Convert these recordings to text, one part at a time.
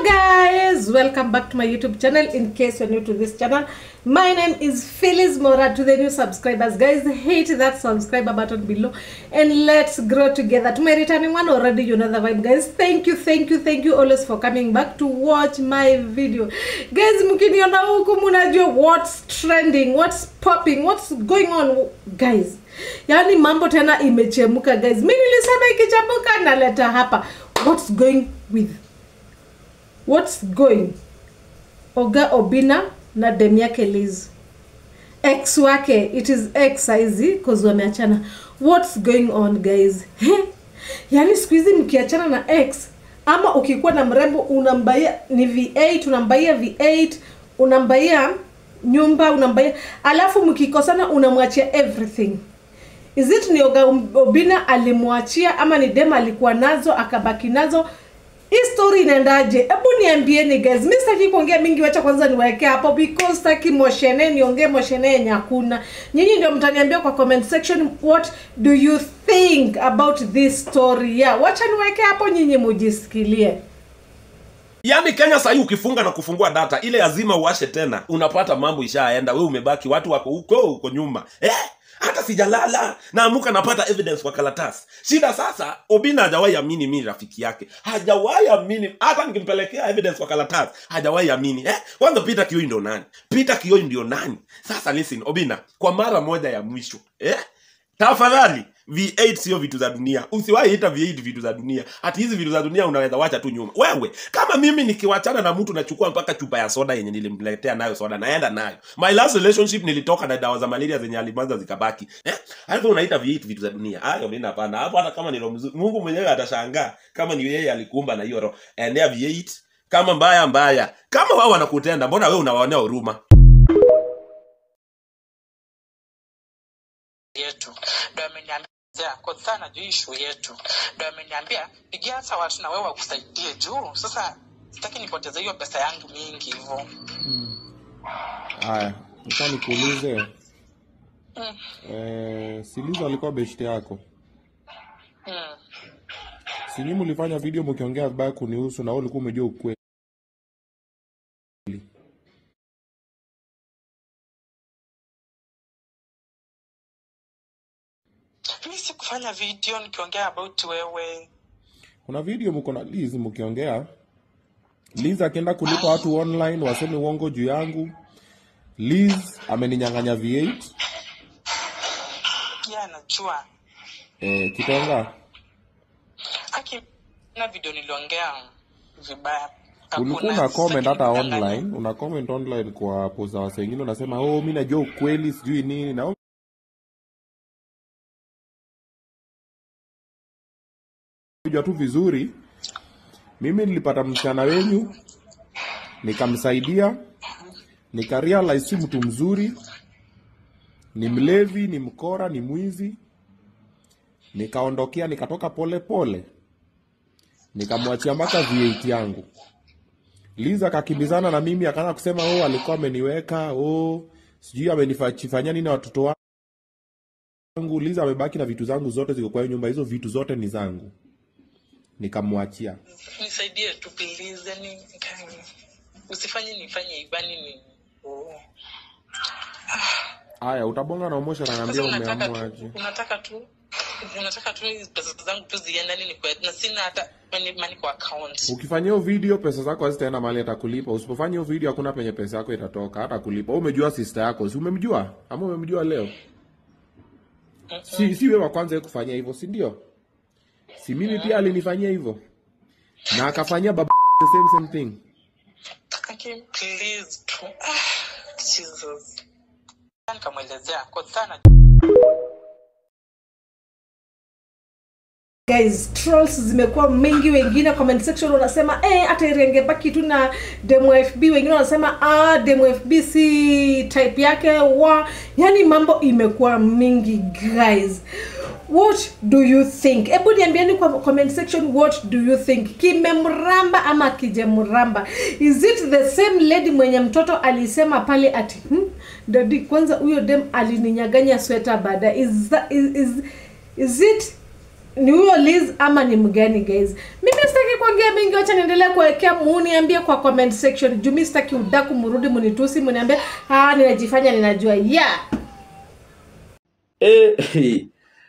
Hello guys, welcome back to my YouTube channel. In case you're new to this channel, my name is Phylis Moraa. To the new subscribers, guys, hit that subscriber button below and let's grow together. To my returning one already, you know the vibe, guys. Thank you, thank you, thank you always for coming back to watch my video. Guys, mkiniona huku mnajua what's trending, what's popping, what's going on, guys. Yani mambo tena imechemuka, guys. Mimi nilisema ikichemuka naleta hapa. What's going with? What's going? Oga Obinna na dem yake Liz, ex wake, it is ex saizi cause wameachana. What's going on, guys? Yani siku hizi mkiachana na ex ama ukikuwa na mrembo unambaia ni V8, unambaia V8, unambaia nyumba, unambaia, alafu mkikosana unamwachia everything. Is it ni Oga Obinna alimwachia ama ni dem alikuwa nazo akabaki nazo? Hii story inaendaje? Hebu niambieni guys. Mimi sitaki kuongea mingi, wacha kwanza niwaeke hapo because sitaki moshene niongee moshene yenye hakuna. Nyinyi ndio mtaniambia kwa comment section what do you think about this story. Yeah, wacha niwaeke hapo nyinyi mujisikilie. Yaani Kenya sasa ukifunga na kufungua data ile lazima uwashe tena, unapata mambo ishaenda, wewe umebaki, watu wako huko huko nyuma. Hata sijalala, naamuka napata evidence kwa karatasi. Shida sasa, Obinna hajawahi amini mimi rafiki yake. Hajawahi amini, hata nikimpelekea evidence kwa karatasi, hajawahi amini. Kwanza Peter Kioi ndio nani? Peter Kioi ndio nani? Sasa listen, Obinna, kwa mara moja ya mwisho, tafadhali V8 sio vitu za dunia. Usiwahi ita V8 vitu za dunia. Hata hizi vitu za dunia unaweza wacha tu nyuma. Wewe, kama mimi nikiwachana na mtu nachukua mpaka chupa ya soda yenye nilimletea nayo soda naenda nayo. My last relationship nilitoka na dawa za malaria zenye alimanza zikabaki. Hapo unaita V8 vitu za dunia. Hayo mimi hapana. Hapo hata kama ni roho mzuri, Mungu mwenyewe atashangaa kama ni yeye alikuumba na hiyo roho. Endea V8 kama mbaya mbaya. Kama wao wanakutenda, mbona wewe unawaonea huruma? Yetu ndio ameniambia kwa sana juu issue yetu, ndio ameniambia pigia hata watu na wewe wakusaidie juu sasa sitaki nipoteze hiyo pesa yangu mingi hivyo. Haya, nataka nikuulize. Si Liz alikuwa best yako? Si nyinyi mlifanya video mkiongea vibaya kunihusu na wewe ulikuwa umejua ukweli? Mimi sikufanya video nikiongea about wewe. Kuna video mko na Liz mkiongea. Liz akienda kulipa watu online waseme uongo juu yangu. Liz ameninyang'anya V8. Yeah, najua. Kitonga. Aki na video niliongea vibaya. Ulikuwa una comment hata online, una comment online kwa post za watu wengine unasema oh mimi najua ukweli sijui nini na unajua tu vizuri. Mimi nilipata msichana wenyu nikamsaidia, nikarealize si mtu mzuri, ni mlevi, ni mkora, ni mwizi. Nikaondokea, nikatoka pole pole, nikamwachia mpaka V8 yangu. Liza akakimbizana na mimi akaanza kusema oh alikuwa ameniweka, oh sijui amenifanyia nini na watoto wangu. Liza amebaki na vitu zangu zote ziko kwa nyumba, hizo vitu zote ni zangu. Nikamwachia. Nisaidie tu please, yani usifanye nifanye ibani ni. Haya, utabonga na Omosha na niambia umeamua aje. Unataka tu pesa zangu tu ziende nini kwa na sina hata money kwa account. Ukifanya hiyo video pesa zako hazitaenda mahali atakulipa. Usipofanya hiyo video hakuna penye pesa yako itatoka hata kulipa. Wewe umejua sister yako, si umemjua? Ama umemjua leo? Si wewe wa kwanza kufanya hivyo, si ndio? Si mimi pia alinifanyia hivyo. Na akafanyia baba the same thing. Okay, please. Jesus. Nikamwelezea kwa sana. Guys, trolls zimekuwa mingi. Wengine comment section wanasema hata irengebaki tu na demo FB, wengine wanasema demo FB si type yake wa. Yani mambo imekuwa mingi guys. What do you think? Ebu niambieni kwa comment section, what do you think? Kimemramba ama kijemramba? Is it the same lady mwenye mtoto alisema pale ati daddy kwanza huyo dem alininyang'anya sweta baada? Is it ni huyo Liz ama ni mgani guys? Mimi sitaki kuongea mingi, wacha niendelee kuwekea, muniambie kwa comment section. Juu mimi sitaki udaku murudi munitusi muniambie ninajifanya ninajua. Yeah.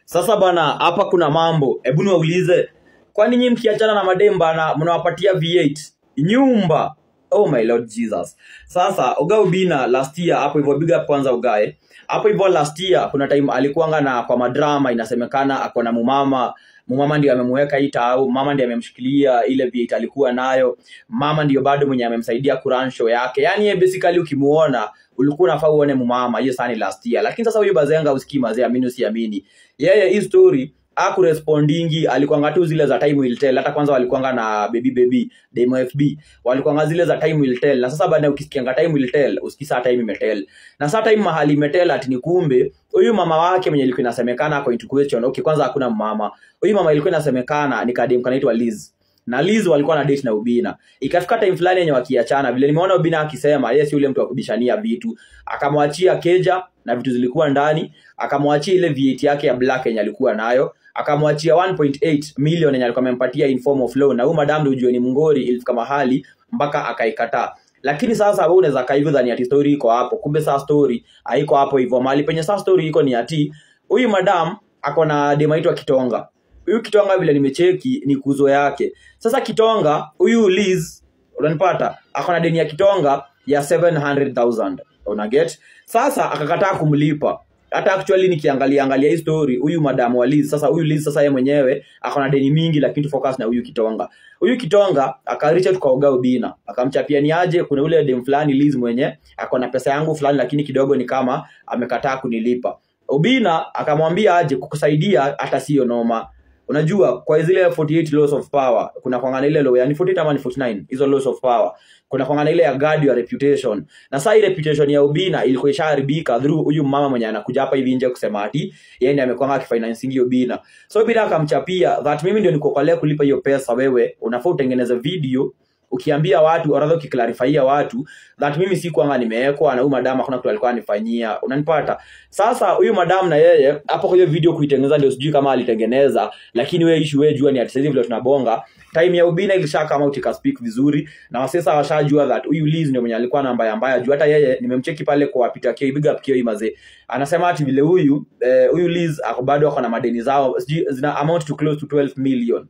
Sasa bana, hapa kuna mambo. Hebu niwaulize, kwani nyinyi mkiachana na madem bana mnawapatia V8 nyumba? Oh my Lord Jesus. Sasa Oga Obinna last year hapo hivyo, big up kwanza Ogae. Hapo hivyo last year kuna time alikuanga na kwa madrama, inasemekana ako na mumama. Mumama ndio amemweka hii tao, mama ndiye amemshikilia ile V8 alikuwa nayo, mama ndio bado mwenye amemsaidia kurun show yake. Yaani yeye basically ukimuona ulikuwa unafaa uone mumama hiyo sana last year. Lakini sasa huyu Bazenga usikii mazee, amini usiamini, yeye hii story hakurespondingi, alikuanga tu zile za time will tell. Hata kwanza walikuanga na baby Demo FB, walikuanga zile za time will tell. Na sasa baada ukisikianga time will tell, usikisa time imetell. Na sasa time mahali imetell ati ni kumbe huyu mama wake mwenye ilikuwa inasemekana ako into question. Okay, kwanza hakuna mama. Huyu mama ilikuwa inasemekana ni kadem kanaitwa Liz. Na Liz walikuwa na date na Obinna. Ikafika time fulani yenye wakiachana, vile nimeona Obinna akisema yeye si yule mtu wa kubishania vitu, akamwachia keja na vitu zilikuwa ndani, akamwachia ile V8 yake ya black yenye alikuwa nayo, akamwachia 1.8 million yenye alikuwa amempatia in form of loan. Na huyu madam ndio ujue ni mngori, ilifika mahali mpaka akaikataa. Lakini sasa wewe unaweza kaa hivyo dhani ati story iko hapo, kumbe sasa story haiko hapo hivyo. Mahali penye sasa story iko ni ati huyu madam ako na dema aitwa Kitonga. Huyu Kitonga vile nimecheki ni kuzo yake. Sasa Kitonga huyu Liz, unanipata, ako na deni ya Kitonga ya 700,000. Una get? Sasa akakataa kumlipa. Hata actually nikiangalia angalia hii story, huyu madam wa Liz, sasa huyu Liz sasa yeye mwenyewe ako na deni mingi, lakini tu focus na huyu Kitonga. Huyu Kitonga akareach out kwa Oga Obinna, akamchapia ni aje, kuna ule dem fulani Liz mwenye ako na pesa yangu fulani, lakini kidogo ni kama amekataa kunilipa. Obinna akamwambia aje, kukusaidia hata sio noma. Unajua kwa zile 48 laws of power kuna kuangana ile law, yani 48 ama ni 49 hizo laws of power, kuna kuangana ile ya guard your reputation. Na sasa ile reputation ya Obinna ilikuwa ishaharibika through huyu mama mwenye anakuja hapa hivi nje kusema ati yeye ndiye amekuwa akifinancing Obinna. So Obinna akamchapia that mimi ndio nikokolea kulipa hiyo pesa, wewe unafaa utengeneze video ukiambia watu, or rather ukiclarifyia watu that mimi si kwanga nimewekwa na huyu madam hakuna kitu alikuwa anifanyia. Unanipata? Sasa huyu madam na yeye hapo kwa hiyo video kuitengeneza ndio sijui kama alitengeneza, lakini wewe issue wewe jua ni ati sasa vile tunabonga time ya Obinna ilisha kama utika speak vizuri na wasesa washajua that huyu Liz ndio mwenye alikuwa na mbaya mbaya. Jua hata yeye nimemcheki pale kwa Peter K, big up K mazee, anasema ati vile huyu huyu Liz ako bado ako na madeni zao sijui zina amount to close to 12 million.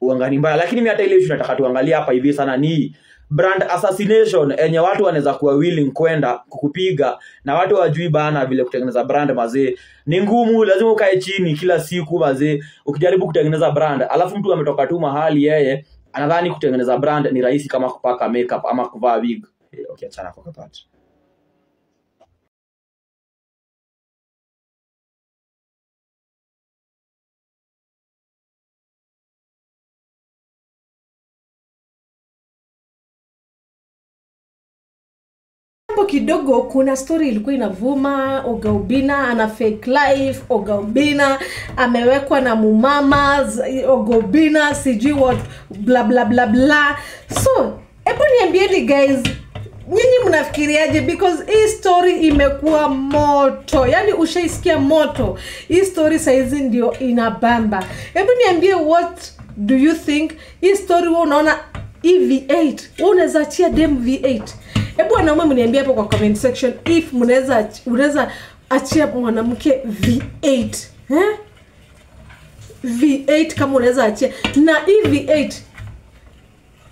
Uangani mbaya. Lakini mimi hata ile issue nataka tuangalie hapa hivi sana ni brand assassination enye watu wanaweza kuwa willing kwenda kukupiga na watu wajui bana vile kutengeneza brand mazee ni ngumu. Lazima ukae chini kila siku mazee ukijaribu kutengeneza brand, alafu mtu ametoka tu mahali yeye anadhani kutengeneza brand ni rahisi kama kupaka makeup ama kuvaa wig. Okay, achana kwa kapati. Kidogo kuna story ilikuwa inavuma, Oga Obinna ana fake life, Oga Obinna amewekwa na mumama, Oga Obinna sijui what bla bla bla bla. So hebu niambieni guys, nyinyi mnafikiriaje? Because hii story imekuwa moto, yani ushaisikia moto. Hii story saizi ndio inabamba. Hebu niambie, what do you think? Hii story wewe unaona hii V8, wewe unaweza achia dem V8? Hebu wanaume mniambie hapo kwa comment section if mnaweza achia mwanamke V8. Eh? V8 kama unaweza achia. Na hii V8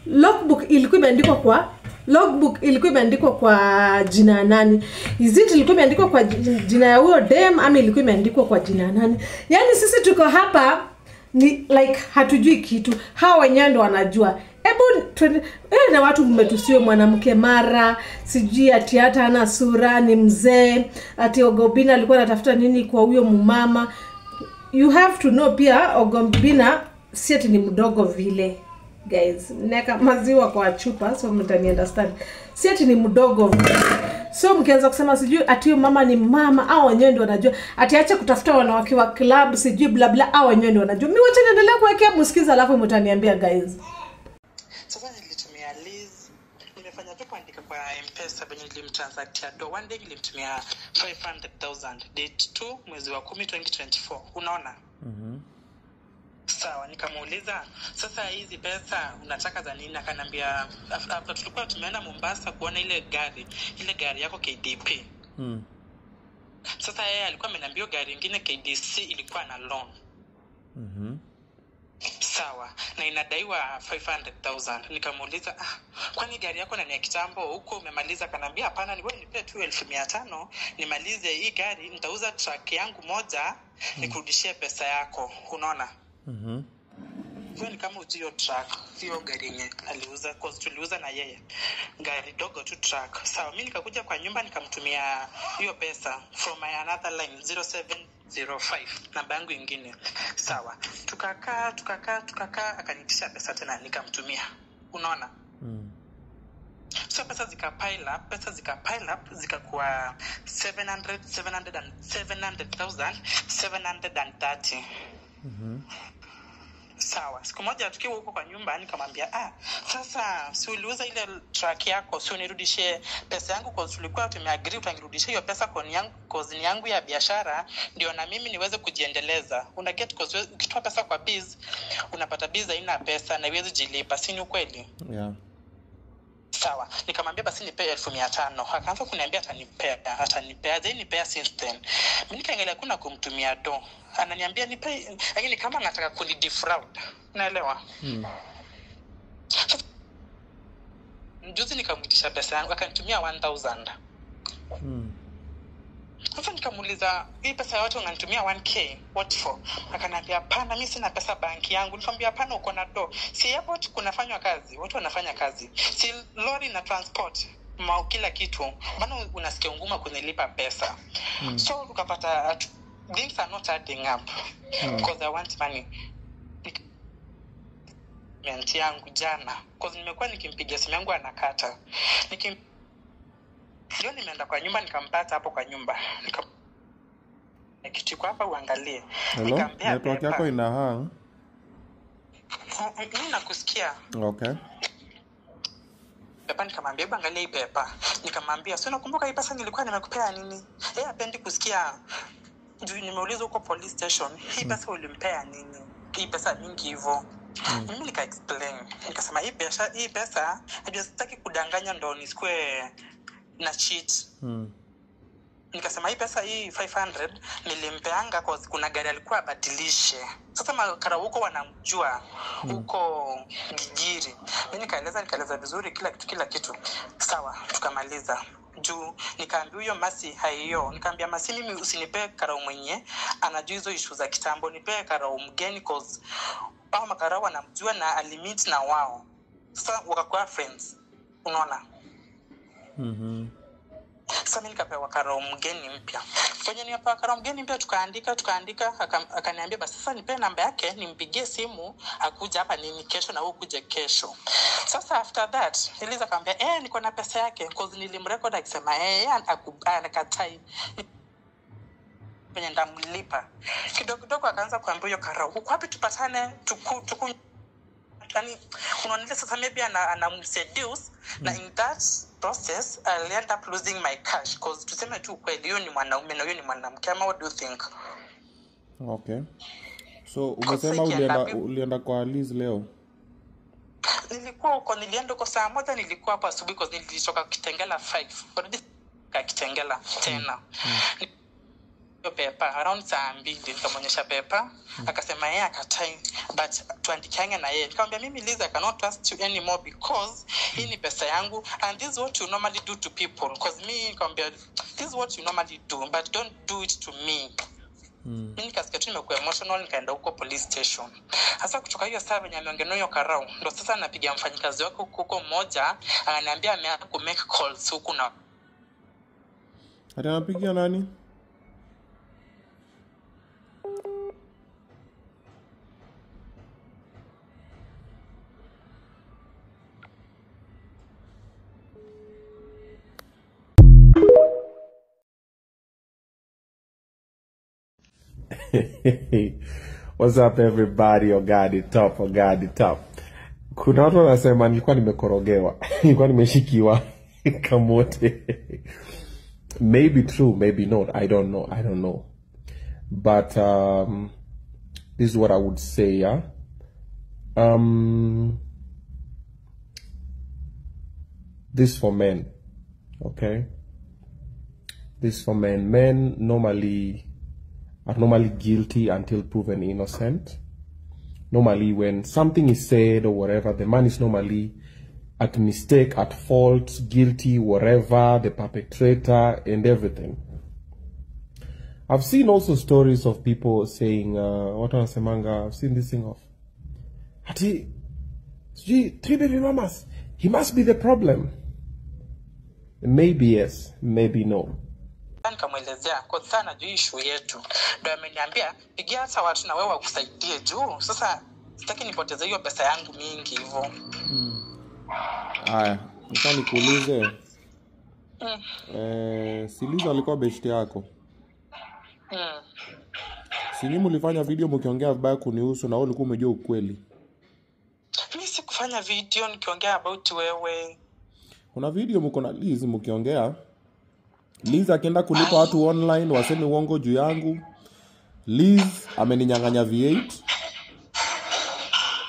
logbook ilikuwa imeandikwa kwa logbook ilikuwa imeandikwa kwa jina nani? Is it ilikuwa imeandikwa kwa jina ya huyo dem ama ilikuwa imeandikwa kwa jina nani? Yaani sisi tuko hapa ni like hatujui kitu. Hawa wenyewe ndio wanajua. Hebu na watu mmetusiwe mwanamke mara sijui ati hata ana sura ni mzee, ati Oga Obinna alikuwa anatafuta nini kwa huyo mumama. You have to know pia Oga Obinna si ati ni mdogo vile guys. Neka maziwa kwa chupa, so mtani understand. Si ati ni mdogo vile. So mkianza kusema sijui ati mama ni mama, au wenyewe ndio wanajua. Ati acha kutafuta wanawake wa club sijui bla bla, au wenyewe ndio wanajua. Mimi wacha niendelee kuwekea msikiza alafu mtaniambia guys. Sasa nilitumia Liz, nimefanya tu kuandika kwa M-Pesa venye nilimtransactia do. One day nilimtumia 500,000 date 2 mwezi wa 10 2024. Unaona? Sawa, nikamuuliza sasa hizi pesa unataka za nini? Akanambia after tulikuwa tumeenda Mombasa kuona ile gari yako KDP. Sasa yeye alikuwa ameniambia gari nyingine KDC ilikuwa na loan. Sawa, na inadaiwa 500,000. Nikamuuliza kwani gari yako na ni ya kitambo huko umemaliza? Akanambia hapana, ni wewe nipe tu 1500 nimalize hii gari, nitauza truck yangu moja nikurudishie pesa yako. Unaona? Hiyo ni kama ujio truck, sio gari yenye aliuza, cause tuliuza na yeye gari dogo tu truck. Sawa, mimi nikakuja kwa nyumba nikamtumia hiyo pesa from my another line 0705 namba yangu nyingine. Sawa, tukakaa akanitisha pesa tena nikamtumia. Unaona? So pesa zika pile up zikakuwa 700,730. Sawa, siku moja tukiwa huko kwa nyumba nikamwambia sasa si uliuza ile truck yako, si unirudishie pesa yangu, kwa tulikuwa tumeagree utanirudishia hiyo pesa kwa yangu, cause ni yangu ya biashara ndio na mimi niweze kujiendeleza. Una get, cause ukitoa pesa kwa biz unapata biz haina pesa na iwezi jilipa, si ni ukweli? Yeah. Sawa, nikamwambia basi nipe 1500. Akaanza kuniambia atanipea, then nipea since then. Mimi nikaangalia kuna kumtumia do. Ananiambia nipe, lakini kama anataka kunidefraud. Unaelewa? Juzi nikamwitisha pesa yangu akanitumia 1000. Sasa nikamuuliza hii pesa yote unanitumia 1k what for? Akaniambia hapana, mimi sina pesa banki yangu. Nikamwambia hapana, uko na do. Si airport kunafanywa kazi, watu wanafanya kazi. Si lori na transport, kila kitu. Maana unasikia nguma kunilipa pesa. So ukapata things are not adding up. Because I want money. Payment yangu jana, because nimekuwa nikimpigia simu yangu anakata. Leo nimeenda kwa nyumba nikampata hapo kwa nyumba. Kitu kwa hapa uangalie. Hello, network yako ina hang. Mimi nakusikia. Okay. Pepa nikamwambia hebu angalia hii pepa. Nikamwambia si unakumbuka hii pesa nilikuwa nimekupea nini? Yeye hapendi kusikia. Juu nimeuliza huko police station, hii pesa ulimpea nini? Hii pesa mingi hivyo. Mimi nika explain. Nikasema hii pesa najua sitaki kudanganya ndo nisikue na cheat. Nikasema hii pesa hii 500 nilimpeanga cause kuna gari alikuwa abadilishe. Sasa makara huko wanamjua huko Gigiri. Mimi nikaeleza vizuri kila kitu. Sawa, tukamaliza. Juu nikaambia huyo Masi haiyo. Nikaambia Masi mimi usinipe karau mwenye anajua hizo issue za kitambo, nipe karau mgeni cause hao makarau wanamjua na alimit na wao. Sasa wakakuwa friends. Unaona? Sasa mimi nikapewa karau mgeni mpya. Kwenye nipewa karau mgeni mpya tukaandika akaniambia basi sasa nipe namba yake nimpigie simu akuja hapa nini kesho na wewe ukuje kesho. Sasa after that Eliza akamwambia niko na pesa yake cause nilimrecord akisema anakatai penye ndamlipa. Kidogo kidogo akaanza kuambia hiyo karau uko wapi tupatane tuku yani unaona sasa maybe anamseduce na in that process I'll end up losing my cash cause tuseme tu kweli huyo ni mwanaume na huyo ni mwanamke, ama what do you think? Okay. So umesema ulienda kwa Liz leo? Nilikuwa huko, nilienda huko saa 1, nilikuwa hapo asubuhi cause nilitoka Kitengela 5. Already Kitengela tena. Pepa around saa 2 nikamwonyesha pepa, akasema yeye akatai but tuandikiane na yeye. Nikamwambia mimi Liz I cannot trust you anymore because hii ni pesa yangu and this is what you normally do to people, because me nikamwambia this is what you normally do but don't do it to me. Mimi nikasikia tu nimekuwa emotional, nikaenda huko police station. Sasa kutoka hiyo saa venye ameongea hiyo karau, ndo sasa napiga mfanyikazi wake huko mmoja, ananiambia ameanza ku make calls huku na anapigia nani? What's up everybody? Ogadi top, Ogadi top. Kuna watu wanasema nilikuwa nimekorogewa. Nilikuwa nimeshikiwa kamote. Maybe true, maybe not. I don't know. But This is what I would say, yeah. This for men, okay? This for men. Men normally are normally guilty until proven innocent. Normally when something is said or whatever, the man is normally at mistake, at fault, guilty, whatever, the perpetrator and everything. I've seen also stories of people saying, what wanasemanga, I've seen this thing of, ati, sijui, 3 baby mamas, he must be the problem. Maybe yes, maybe no. Nikamwelezea kwa sana juu issue yetu. Ndio ameniambia pigia hata watu na wewe wakusaidie juu. Sasa sitaki nipoteze hiyo pesa yangu mingi hivyo. Haya, nataka nikuulize. Si Liza alikuwa best yako? Si nyinyi mlifanya video mkiongea vibaya kunihusu na wewe ulikuwa umejua ukweli? Mimi sikufanya video nikiongea about wewe. Kuna video mko na Liz mkiongea. Liz akienda kulipa watu online waseme uongo juu yangu. Liz ameninyang'anya V8.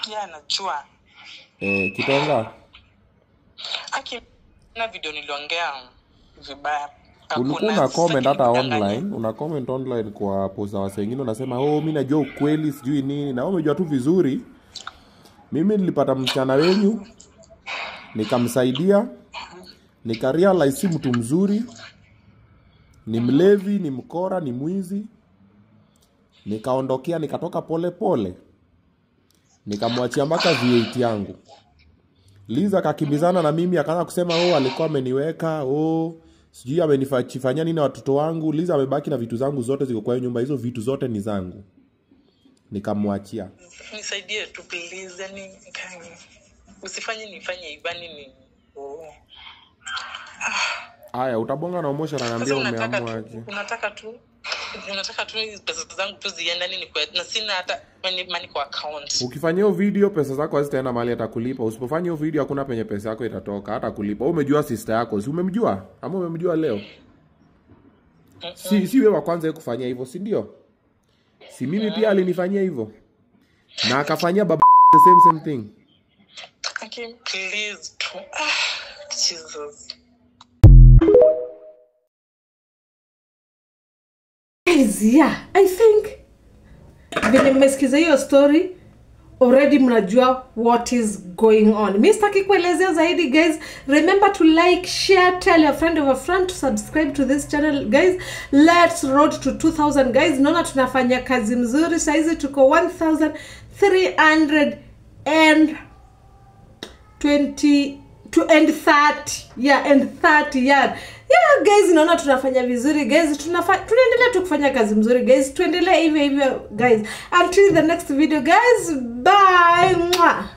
Yeah, najua. Kitonga. Aki na video niliongea vibaya. Ulikuwa una comment hata online, una comment online kwa post za watu wengine unasema oh mimi najua ukweli sijui nini, na wewe umejua tu vizuri. Mimi nilipata msichana wenyu nikamsaidia, nikarealize si mtu mzuri, ni mlevi, ni mkora, ni mwizi. Nikaondokea, nikatoka pole pole. Nikamwachia mpaka V8 yangu. Liza akakimbizana na mimi akaanza kusema oh alikuwa ameniweka, oh sijui amenifanyia nini na watoto wangu. Liza amebaki na vitu zangu zote ziko kwa hiyo nyumba, hizo vitu zote ni zangu. Nikamwachia. Nisaidie tu please, yani usifanye nifanye ibani ni. Haya, utabonga na Omosha na niambia umeamua aje. Unataka tu pesa zangu tu ziende nini kwa, na sina hata money kwa account. Ukifanya hiyo video pesa zako hazitaenda mahali atakulipa. Usipofanya hiyo video hakuna penye pesa yako itatoka hata kulipa. Wewe umejua sister yako, si umemjua? Ama umemjua leo? Si wewe wa kwanza kufanyia hivyo, si ndio? Si mimi pia alinifanyia hivyo. Na akafanyia baba the same thing. Okay, please. Jesus. Guys, yeah, I think venye mmesikiza hiyo story already mnajua what is going on. Mimi sitaki kuelezea zaidi guys. Remember to like, share, tell your friend of a friend to subscribe to this channel guys. Let's road to 2000 guys. Naona tunafanya kazi mzuri. Saizi tuko 1320 to end 30. Yeah, and 30. Yeah. Yeah guys, naona tunafanya vizuri guys. Tunaendelea tu kufanya kazi mzuri guys. Tuendelee hivyo hivyo guys. Until the next video guys. Bye. Mwah.